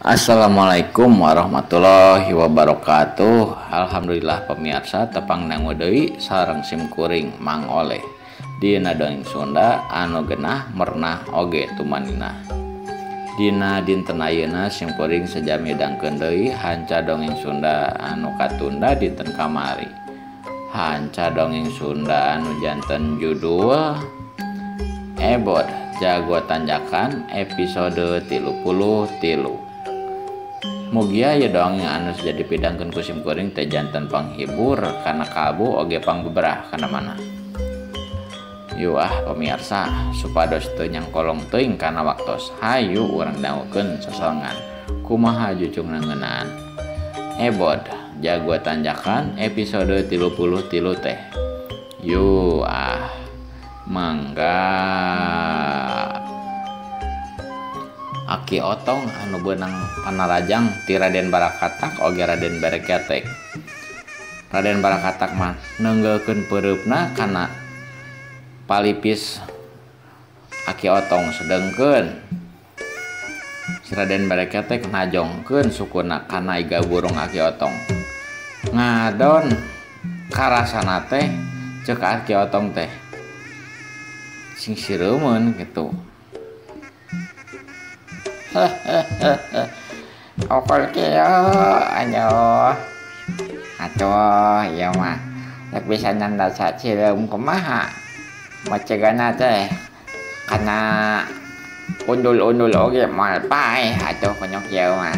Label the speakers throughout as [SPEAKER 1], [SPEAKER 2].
[SPEAKER 1] Assalamualaikum warahmatullahi wabarakatuh. Alhamdulillah pemirsa, tepang dangu deui sareng sim kuring Mang Oleh dina dongeng Sunda anu genah merenah oge tumaninah. Dina dinten ayeuna sim kuring sejam midangkeun deui hanca dongeng Sunda anu katunda dinten kamari. Hanca dongeng Sunda anu janten judul Ebod Jago Tanjakan episode 33. Mugia ya dongeng anu jadi pidangkeun ku sim kuring teh janten panghibur kana kalbu oge pangbeberah kana mana. Yuk ah pemirsa, supados teu nyangkolong teuing kana waktos, hayu urang dangukeun sasarengan kumaha jucungna ngeunaan Ebod Jago Tanjakan episode 33 teh. Yuk ah, mangga. Aki Otong anu beunang panarajang ti Raden Barakatak oge Raden Bereketek. Raden Barakatak mah neunggeulkeun peureupna kana palipis Aki Otong, sedengkeun si Raden Bereketek najongkeun sukuna kana iga burung Aki Otong. Ngadon karasana teh ceuk Aki Otong teh sing sireumeun kitu.
[SPEAKER 2] Okol kieu aduh. Atuh ieu mah rek bisa nandasa cireum kumaha. Macegana teh kana undul-undul oge moal paeh atuh kunyuk kieu mah.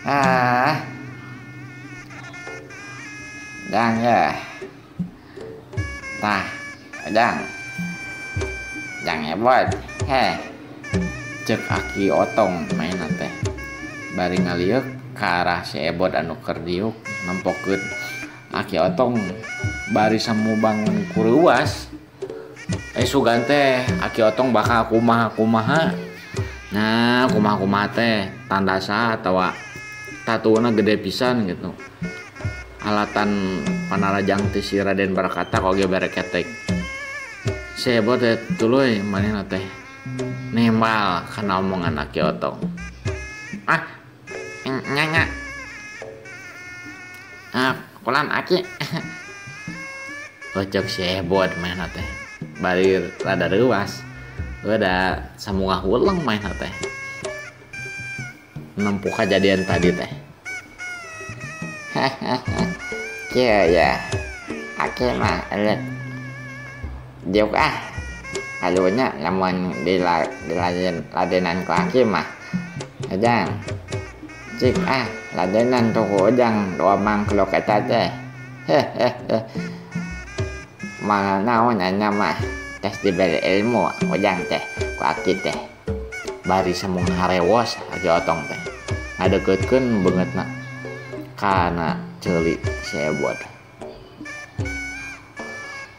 [SPEAKER 2] Ah. Dang ya. Tah, dang. Dang Ebod. Heh.
[SPEAKER 1] Cek Aki Otong maena teh bari ngalieuk ka arah si Ebod anu keur diuk nempokeun Aki Otong bari semu bangun kureuwas. Sugan teh Aki Otong bakal kumaha-kumaha. Nah, kumaha-kumaha teh tandasa atawa tatuna gede pisan gitu. Alatan panarajang ti si Raden Barakatak oge Bereketek. Si Ebod teh tuluy manehna teh nembal kana omongan Aki Otong.
[SPEAKER 2] Ah, nya nya. Ah, kulan Aki.
[SPEAKER 1] Kocok si Ebod manehna teh bari rada reuas. Udah samungah huleng manehna teh nempuh kejadian tadi teh.
[SPEAKER 2] Kieu ya. Aki mah elek diuk ah. Kalunya lamun diladenan ku Aki mah. Ujang. Cik ah, ladenan tuh ku Ujang dua mangkluk eta teh. Malah naon anya mah tes diberi ilmu Ujang teh ku Aki teh.
[SPEAKER 1] Bari samung harewos Aki Otong teh ngadeukeuteun beungeutna kana ceuli si Ebod.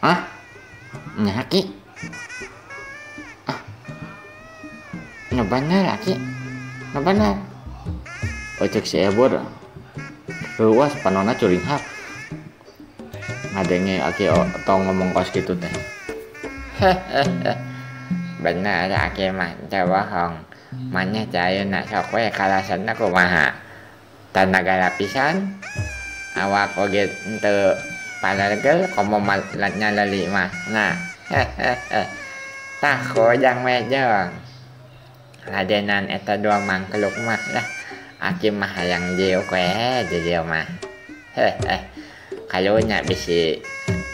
[SPEAKER 2] Hah? Nya Aki. Ah. Nu bener Aki. Nu bener.
[SPEAKER 1] Ocek si Ebod reuas panonna curinghak. Ngadenge Aki Otong ngomong kos kitu teh.
[SPEAKER 2] Bener Aki mah teu bohong. Maneh teh ayeuna sok we kalasanna kumaha. Tanaga lapisan awak oge henteu palargel komo nyaleli mah. Nah. Tah ku Ujang we jeung ladenan eta dua mangkluk mah lah. Aki mah hayang diuk we di dieu mah. Kalunya bisi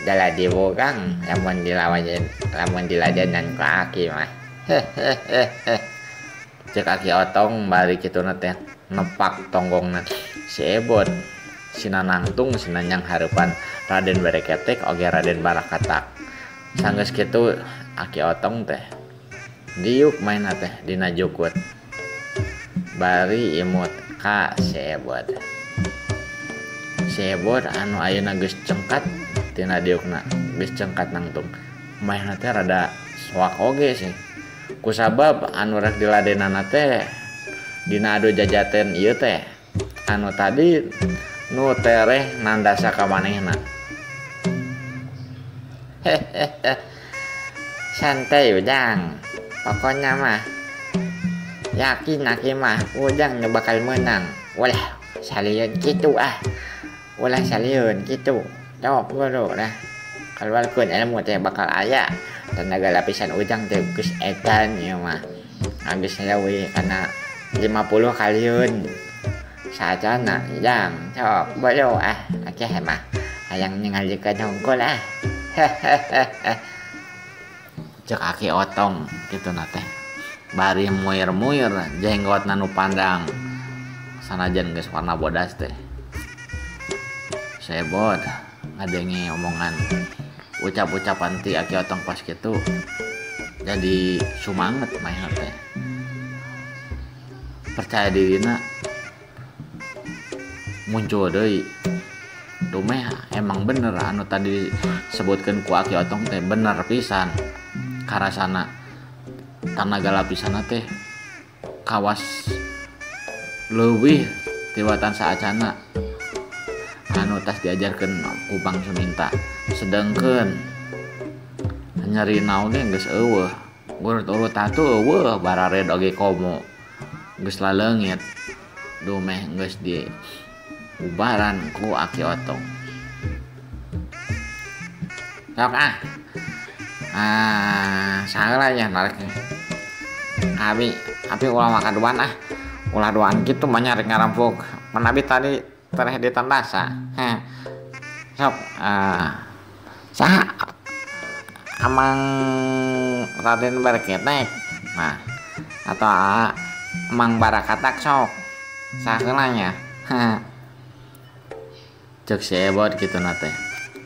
[SPEAKER 2] dala dibugang lamun dilawajen lamun diladenan ku Aki mah.
[SPEAKER 1] Cek Aki Otong bari kituna teh nepak tonggongna si Ebod sina nangtung sina nyang hareupan Raden Bereketek oge Raden Barakatak. Sanggeus kitu Aki Otong teh diuk maena teh dina jukut bari imut ka si Ebod. Si Ebod anu ayeuna geus cengkat tina diukna, geus cengkat nangtung. Maena teh rada soak oge sih. Kusabab anu rek diladenana teh dina adu jajaten ieu teh anu tadi nu tereh nandasa ka manehna.
[SPEAKER 2] Santai Ujang, pokoknya mah Yakin aki mah ujang nu bakal menang. Ulah salieun kitu ah. Ulah salieun kitu. Sok buru lah. Kaluarkeun ilmu teh bakal aya. Tenaga lapisan ujang teh geus edan ieu mah. Geus leuwih kana 50 kalieun. Sacana jang sok buru ah. Akeh mah hayang ningalikeun hungkul ah.
[SPEAKER 1] Cek Aki Otong kitu na teh. Bari muir-muir jenggotna nu pandang sanajan geus warna bodas teh. Sebot ngadenge omongan ucap-ucapan ti Aki Otong pas kitu jadi sumanget manehna teh. Percaya dirina muncul deui. Dumeh emang bener anu tadi disebutkeun ku Aki Otong teh bener pisan. Karasana tanaga lapisanna teh kawas leuwih tiwatan saacana anu tas diajarkeun ku Bang Suminta. Sedengkeun nyerina oge geus eueuh, urut-urut tatu eueuh, barared oge komo geus laleungit. Dumeh geus di ubaran ku Aki Otong.
[SPEAKER 2] Sok ah. Ah, salah ya narik. Abi, abi ulah makan duaan ah. Ulah duaan kitu mah nyarek ngarampok. Mun abi tadi tereh ditandasa. Heh. Sok ah. Saha Amang Raden Berketek. Nah, atau Amang Barakatak sok. Saheula nya.
[SPEAKER 1] Cek si Ebot kitu na teh.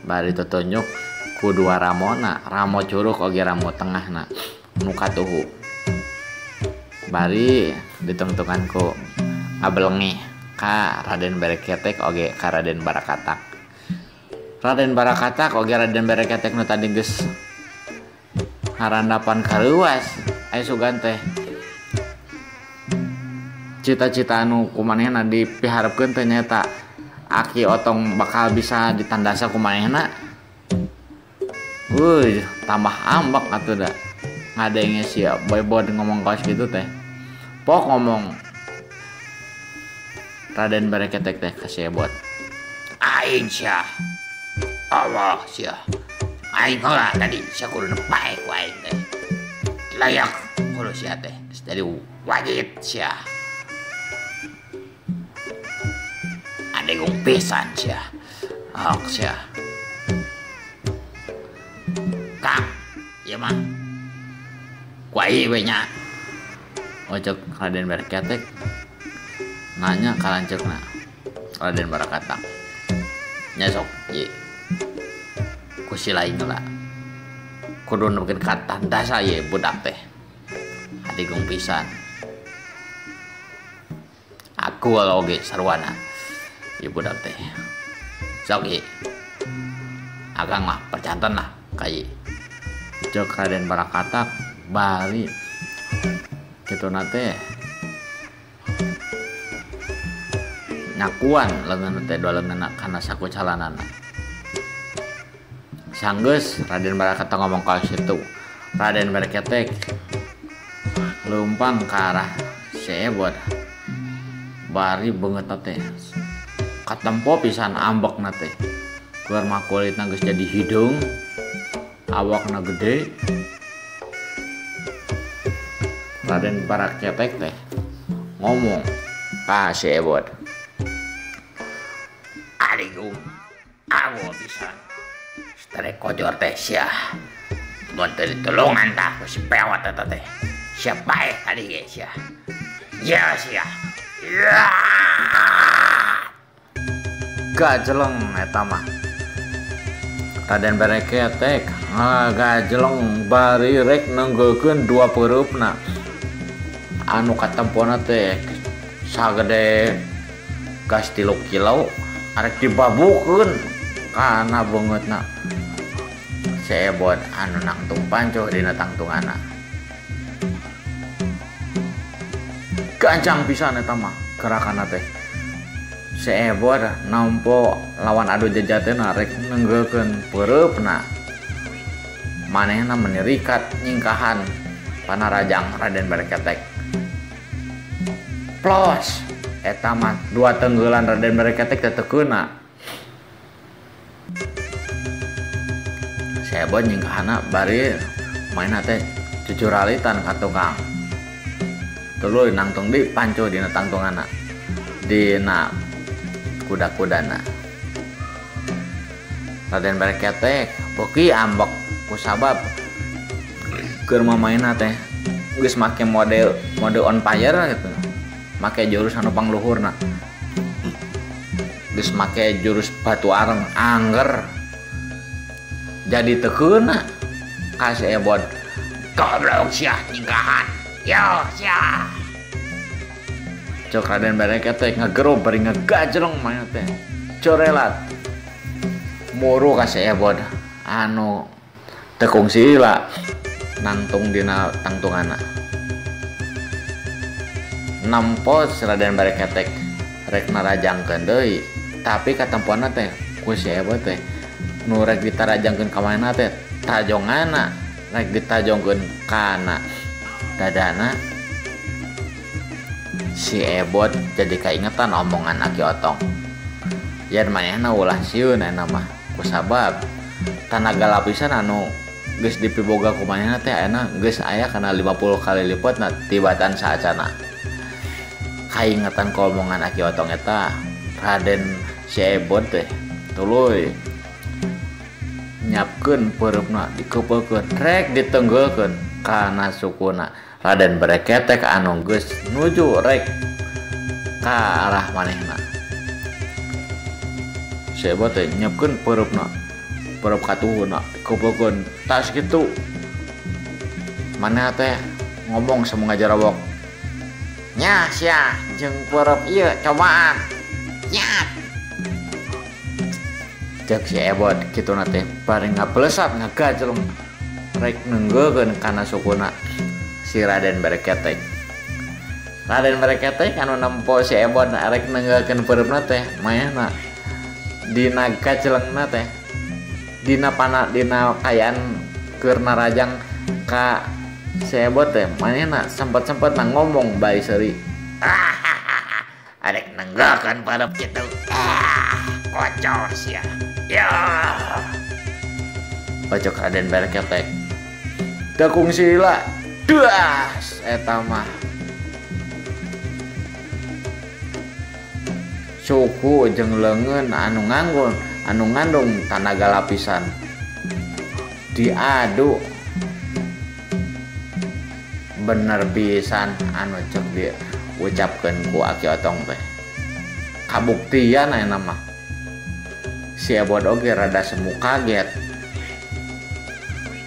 [SPEAKER 1] Bari tutunjuk ku dua ramona, ramo curug oge ramo tengahna nu katuhu. Bari ditungtungan ku ngabelengih ka Raden Berketek oge ka Raden Barakatak. Raden Barakatak oge Raden Berketek nu tadi geus harandapan kareuwas aya sugan teh. Cita-cita anu ku manehna dipiharepkeun teh nyaeta Aki Otong bakal bisa ditandasa ku manehna. Wuih, tambah ambek atuh da. Ngadenge si Boybot ngomong kaos gitu teh. Pok ngomong Raden Berketek teh ka si Ebot.
[SPEAKER 2] Aing sia. Allah sia. Aing heula tadi sia kudu pae ku aing teh. Layak kudu sia teh. Jadi wajib sia. Adegung pisan sia. Ok sia. Kang, ieu mah ku aing we nya.
[SPEAKER 1] Ocok Raden Berketek nanya ka lanceukna Raden Barakatak. Nya sok ieu. Ku si lain heula. Kudu nepikeun ka tandasa ieu budak teh. Adegung pisan. Aku oge sarwana ieu budak teh. Sok ieu. Akang mah percanten lah ka ieu. Cek Raden Barakatak bari kitu na teh nyakuan leungeun teh dua leungeunna kana saku calanana. Sanggeus Raden Barakatak ngomong ka situ. Raden Berketek leumpang ka arah si Ebot. Bari beungeutna teh katempo pisan ambekna teh. Keur mah kulitna geus jadi hideung, awakna gede. Raden Barakatak teh ngomong ka si Ebot.
[SPEAKER 2] Adigung, awo pisan. Setere kojor teh sia. Mun teu ditulungan tah ku si pewat eta teh. Sia paeh tadi ge sia. Ya sia. Ya.
[SPEAKER 1] Gajeleng eta mah. Raden Berketek ngajeleng bari rek nenggeukeun dua peureupna. Anu katempona teh sagede gas 3 kilo arek dibabukeun kana beungeutna. Si Ebot anu nangtung pancuh dina tangtunganna. Gancang pisan eta mah gerakanna teh. Si Ebot nampo lawan adu jejatena rek nenggeukeun peureupna. Manehna menirikat nyingkahan panarajang Raden Berketek. Plos eta mah dua tenggelan Raden Bereketek teh teu keuna. Si Ebot nyingkahana bari maena teh cucuralitan ka tukang. Tuluy nangtung di panco dina tangtunganna. Dina kuda-kudana. Raden Bereketek beuki ambek kusabab keur mamaena teh geus make mode mode on fire gitu. Make jurus anu pangluhurna. Geus make jurus batu areng angger. Jadi teu keuna ka si Ebot. Goblok sia nyingkahan. Yo sia. Cok Raden Bereketek ngegero bari ngegajleng manehna teh. Corelat. Muru ka si Ebot anu teu kungsi nangtung dina tangtunganna. Nempo si Raden Bereketek rek narajangkeun deui, tapi katempona teh ku si Ebot teh nu rek ditarajangkeun ka manehna teh tajongana, rek ditajongkeun kana dadana. Si Ebot jadi kaingetan omongan Aki Otong. Yen manehna ulah sieun eta mah kusabab tanaga lapisan anu geus dipiboga ku manehna teh ayeuna geus aya kana 50 kali lipatna tibatan saacana. Kaingetan ku omongan Aki Otong eta, Raden si Ebot teh tuluy nyiapkeun peureupna dikeupeulkeun rek ditenggeulkeun kana sukuna Raden Bereketek anu geus nuju rek ka arah manehna. Si Ebot teh nyiapkeun peureupna, peureub katuhuna dikeupeulkeun tas kitu. Manehna teh ngomong samu ngajarawok.
[SPEAKER 2] Nya sia jeung peureub ieu cobaan. Nyat.
[SPEAKER 1] Cek si Ebot kituna teh bari ngablesat ngagajleng rek nenggeulkeun kana sukuna si Raden Bereketek. Raden Bereketek anu nempo si Ebot rek nenggeulkeun peureupna teh manehna dina gajlengna teh dina pana dina kayaan keur narajang ka si Ebot teh manehna sempet-sempetna ngomong bae seuri.
[SPEAKER 2] Arek nenggeulkeun peureub kitu. Ah, kocor sia. Ya.
[SPEAKER 1] Pojok Raden Bereketek. Teu kungsi lila. Das eta mah. Suku jeung leungeun anu nganggun, anu ngandung tanaga lapisan. Diadu. Bener pisan anu cek diucapkeun ku Aki Otong teh. Kabuktian ayeuna mah. Si Ebot oge rada semu kaget.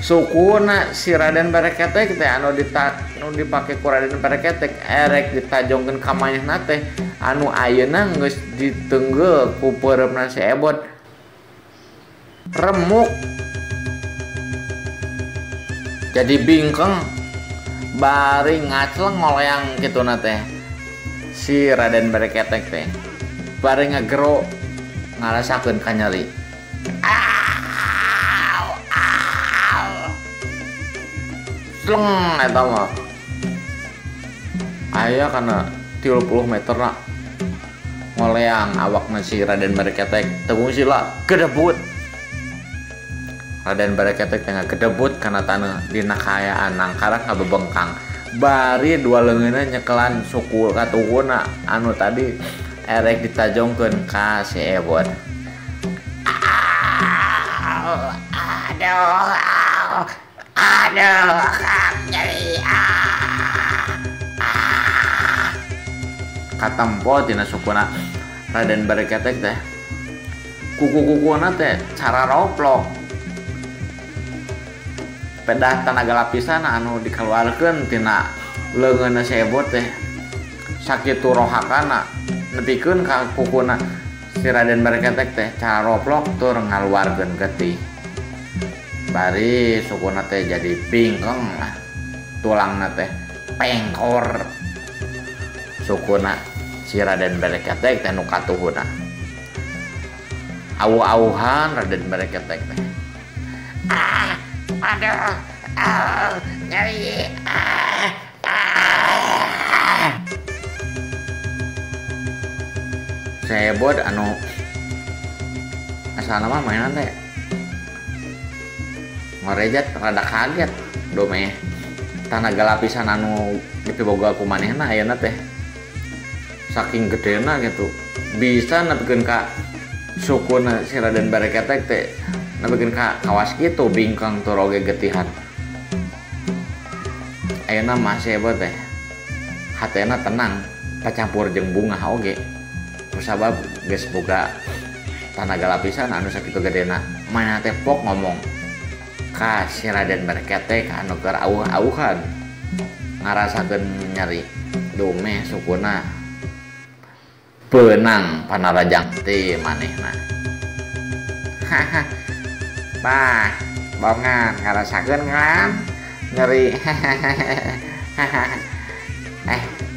[SPEAKER 1] Sukuna si Raden Bereketek teh anu anu dipake ku Raden Bereketek erek ditajongkeun ka manehna teh anu ayeuna geus ditenggel ku peureupna si Ebot. Remuk. Jadi bingkeng bari ngacleng ngoleang kituna teh si Raden Bereketek teh. Bari ngagero ngarasakeun kanyeri. Au au. Sleng eta mah. Aya kana 30 meter na ngoleang awakna si Raden Bereketek. Teu kungsi lah gedebut. Raden Bereketek teh ngagedebut kana taneuh dina kaayaan nangkarak ngabebengkang. Bari dua leungeunna nyekelan suku katuhuna anu tadi erek ditajongkeun ka si Ebot.
[SPEAKER 2] Aduh, aduh, nyeri.
[SPEAKER 1] Katempo tina sukuna Raden Bereketek teh. Kuku-kukuna teh cara roplok. Pedah tanaga lapisan anu dikeluarkeun tina leungeunna si Ebot teh. Sakitu rohakana nepikeun ka kukuna si Raden Bereketek teh cara roplok tur ngaluarkeun getih. Bari sukuna teh jadi bingkeng lah. Tulangna teh pengkor. Sukuna si Raden Bereketek teh nu katuhuna. Awu-awuhan Raden Bereketek teh.
[SPEAKER 2] Ah, aduh, ah, nyeri. Ah, ah.
[SPEAKER 1] Sebod anu asalna mah mainan teh ngorejat rada kaget domeh tanaga lapisan anu dipiboga ku manehna ayeuna teh saking gedena gitu bisa nepikeun ka sukuna si Raden Bareketek teh nepikeun ka kawas kitu bingkang tur oge getihan. Ayeuna mah Sebod teh hatena tenang pacampur jeung bungah oge kusabab geus boga tanaga lapisan anu sakitu gedena. Manehna teh pok ngomong ka si Raden Bareketek anu keur auh-auhan ngarasakeun nyeri dumeh sukuna peunang panarajang teh manehna.
[SPEAKER 2] Haha. Bah, bongan ngarasakeun kan nyeri.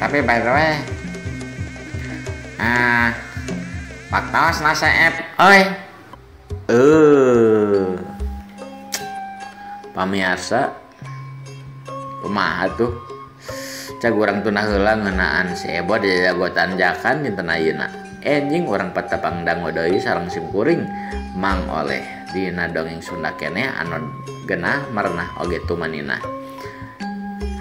[SPEAKER 2] Tapi by the way, waktos na seep euy.
[SPEAKER 1] Pamiarsa kumaha tuh cag urang tunah heula ngeunaan si Ebod jago tanjakan dinten ayeuna. Enjing urang patepang dango deui sareng simkuring Mang Oleh dina dongeng Sunda keneh anu genah merenah oge tumanina.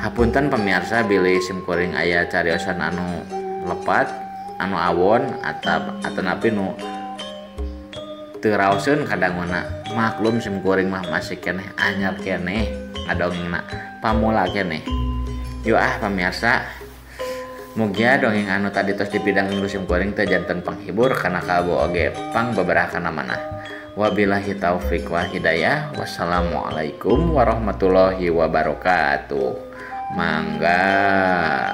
[SPEAKER 1] Hapunten pamiarsa bilih simkuring aya cariosan anu lepat, anu awon atanapi nu teu raoseun kadanguna. Maklum simkuring mah masih keneh anyar keneh ngadongengna pamula keneh. Yuk ah pamiarsa, mugia dongeng anu tadi tos dipidang ku simkuring teh janten panghibur kana kalbu oge pang babaraha kana manah. Wabillahi taufik wal hidayah. Wassalamualaikum warahmatullahi wabarakatuh. Mangga.